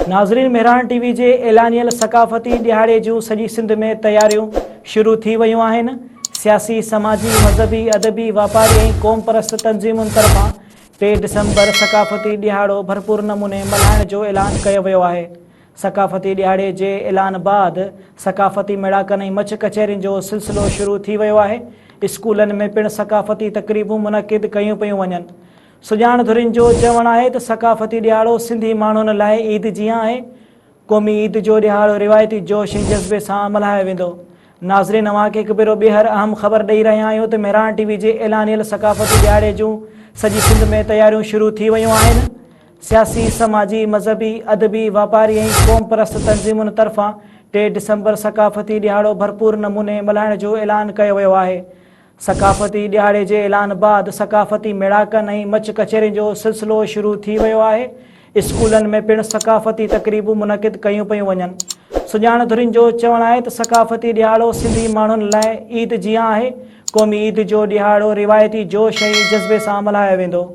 ناظرين مهراڻ ٽي وي جي اعلانيل ثقافتي ڏهاڙي جون سڄي سنڌ ۾ تياريون شروع ٿي ويون آهن. سياسي، سماجي، مذهبي، ادبي، واپاري ۽ قومپرست تنظيمن طرفان ٽي ڊسمبر ثقافتي ڏهاڙو ڀرپور نموني ملهائڻ جو اعلان ڪيو ويو آهي. ثقافتي ڏهاڙي جي اعلان بعد ثقافتي ميڙاڪن ۽ مچ ڪچهرين جو سلسلو شروع ٿي ويو آهي. اسڪولن ۾ پڻ ثقافتي تقريبون منعقد ڪيون پيون وڃن. سڄاڻ ڌرين جو چوڻ آهي ته ثقافتي ڏهاڙو سنڌي ماڻهن لاء عيد جيان آهي. قومي عيد جو ڏهاڙو روايتي جوش ۽ جذبي سان ملهايو ويندو. ناظرين اوهان کي هڪ ڀيرو ٻيهر اهم خبر ڏئي رهيا آهيون ته مهراڻ ٽي وي جي اعلانيل ثقافتي ڏهاڙي جون سڄي سنڌ ۾ تياريون شروع ٿي ويون آهن. سياسي، سماجي، مذهبي، ادبي، واپاري ۽ قومپرست تنظيمن طرفان ٽي ڊسمبر ثقافتي ڏهاڙو ڀرپور نموني ملهائڻ جو اعلان ڪيو ويو آهي. ثقافتي ڏهاڙي جي اعلان بعد ثقافتي ميڙاڪن ۽ مچ ڪچهرين جو سلسلو شروع ٿي ويو آهي. اسڪولن ۾ پڻ ثقافتي تقريبون منعقد ڪيون پيون وڃن. سڄاڻ ڌرين جو چوڻ آهي ته ثقافتي ڏهاڙو سنڌي ماڻهن لاء عيد جيان آهي. قومي عيد جو ڏهاڙو روايتي جوش ۽ جذبي سان ملهايو ويندو.